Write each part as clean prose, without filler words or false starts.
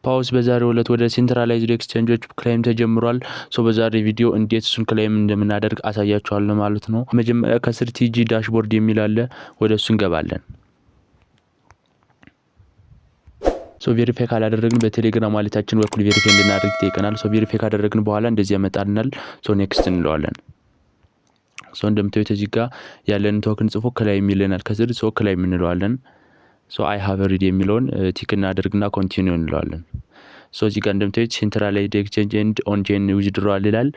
PAWS በዛሬው ዕለት ወደ centralized exchange ኦች claim ተጀምሯል። So በዛሬ ቪዲዮ እንዴት እሱን claim እንደምናደርግ አሳያችኋለሁ ማለት ነው። መጀመሪያ ከስር TG dashboard የሚል አለ፣ ወደ እሱ እንገባለን። So verify ካላደረግን በቴሌግራም wallet ኣችን በኩል verify እንድናደርግ ይጠይቀናል። So verify ካደረግን በኋላ እንደዚህ ያመጣልናል። So next እንለዋለን። So እንደምታዩት እዚህ ጋር ያለንን token ጽፎ claim ይለናል። ከስር so claim እንለዋለን። So I have read የሚለውን tick እናደርግና continue እንለዋለን። So እዚህ ጋር እንደምታዩት centralized exchange and on-chain withdrawal ይላል።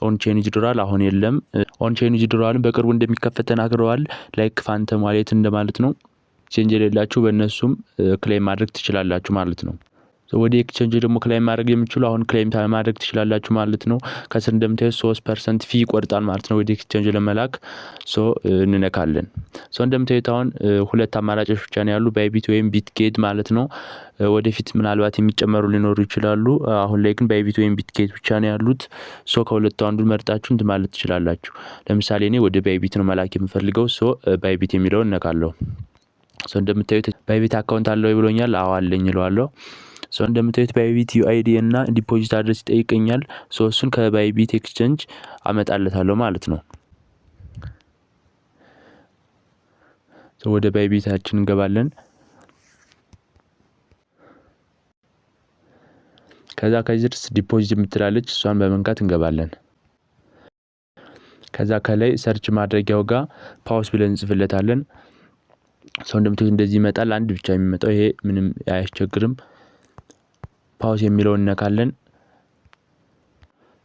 On-chain withdrawal አሁን የለም። On-chain withdrawal ን በቅርቡ እንደሚከፈት ተናግረዋል። Like Phantom wallet እንደማለት ነው። Exchange የሌላችሁ በእነሱም claim ማድረግ ትችላላችሁ ማለት ነው። ወደ exchange ደግሞ claim ማድረግ የሚችሉ አሁን claim ማድረግ ትችላላችሁ ማለት ነው። ከስር እንደምታዩት 3% fee ይቆርጣል ማለት ነው ወደ exchange ለመላክ። So እንነካለን። So እንደምታዩት አሁን ሁለት አማራጮች ብቻ ነው ያሉ፣ Bybit ወይም Bitget ማለት ነው። ወደፊት ምናልባት የሚጨመሩ ሊኖሩ ይችላሉ። አሁን ላይ ግን Bybit ወይም Bitget ብቻ ነው ያሉት። So ከሁለቱ አንዱን መርጣችሁ እንትን ማለት ትችላላችሁ። ለምሳሌ እኔ ወደ Bybit ነው መላክ የምፈልገው። So Bybit የሚለውን እነካለሁ። So እንደምታዩት Bybit account አለው ብሎኛል። አዎ አለኝ እለዋለሁ። So እንደምታዩት Bybit UID እና deposit address ይጠይቀኛል። So እሱን ከ Bybit exchange አመጣለታለሁ ማለት ነው። ወደ Bybit ኣችን እንገባለን። ከዛ ከዚህ deposit የምትላለች እሷን በመንካት እንገባለን። ከዛ ከላይ search ማድረጊያው ጋር PAWS ብለን እንጽፍለታለን። So እንደምታዩት እንደዚህ ይመጣል። አንድ ብቻ የሚመጣው ይሄ ምንም አያስቸግርም። PAWS የሚለውን እነካለን።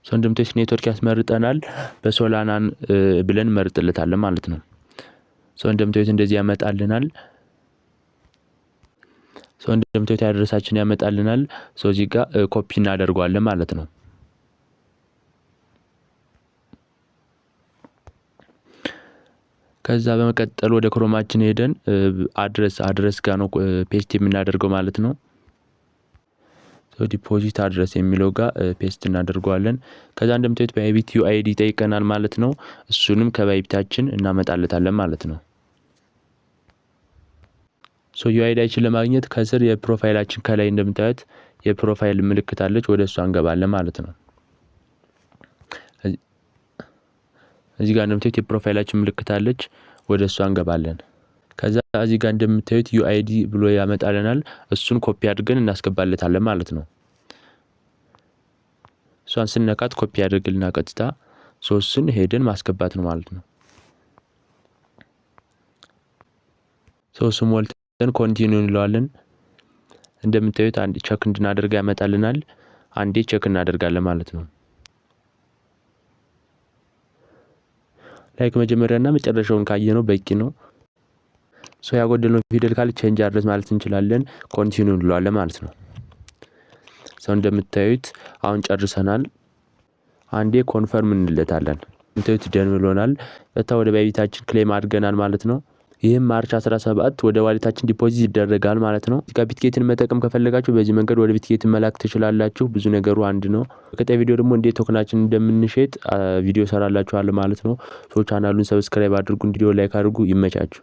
So እንደምታዩት ኔትወርክ ያስመርጠናል። በ Solana ን ብለን እንመርጥለታለን ማለት ነው። So እንደምታዩት እንደዚህ ያመጣልናል። So እንደምታዩት address ኣችን ያመጣልናል። So እዚህ ጋር ኮፒ እናደርገዋለን ማለት ነው። ከዛ በመቀጠል ወደ Chrome ኣችን ሄደን address ጋር ነው paste የምናደርገው ማለት ነው። Deposit address የሚለው ጋር paste እናደርገዋለን። ከዛ እንደምታዩት Bybit UID ይጠይቀናል ማለት ነው። እሱንም ከ Bybit ኣችን እናመጣለታለን ማለት ነው። So UID ያችን ለማግኘት ከስር የ profile ኣችን ከላይ እንደምታዩት የ profile ምልክት አለች፣ ወደ እሷ እንገባለን ማለት ነው። እዚህ ጋር እንደምታዩት የ profile ኣችን ምልክት አለች፣ ወደ እሷ እንገባለን። ከዛ እዚህ ጋር እንደምታዩት UID ብሎ ያመጣልናል። እሱን ኮፒ አድርገን እናስገባለታለን ማለት ነው። እሷን ስነካት ኮፒ ያደርግልና ቀጥታ ሶስቱን ሄደን ማስገባት ነው ማለት ነው። ሶስቱን ሞልተን continue እንለዋለን። እንደምታዩት አንድ check እንድናደርግ ያመጣልናል። አንዴ check እናደርጋለን ማለት ነው። Like መጀመሪያና መጨረሻውን ካየነው በቂ ነው። So ያጎደልነው ፊደል ካለ change address ማለት እንችላለን። Continue እንለዋለን ማለት ነው። So እንደምታዩት አሁን ጨርሰናል። አንዴ confirm እንለታለን። እንደምታዩት done ብሎናል። ቀጥታ ወደ Bybit ኣችን claim አድርገናል ማለት ነው። ይህም March 17 ወደ wallet ኣችን deposit ይደረጋል ማለት ነው። እዚህ ጋር Bitget ን መጠቀም ከፈለጋችሁ በዚህ መንገድ ወደ Bitget ን መላክ ትችላላችሁ። ብዙ ነገሩ አንድ ነው። በቀጣይ ቪዲዮ ደግሞ እንዴት token ኣችን እንደምንሸጥ ቪዲዮ ሰራላችኋለሁ ማለት ነው። So channel ኡን subscribe አድርጉ፣ ቪዲዮ like አድርጉ። ይመቻችሁ።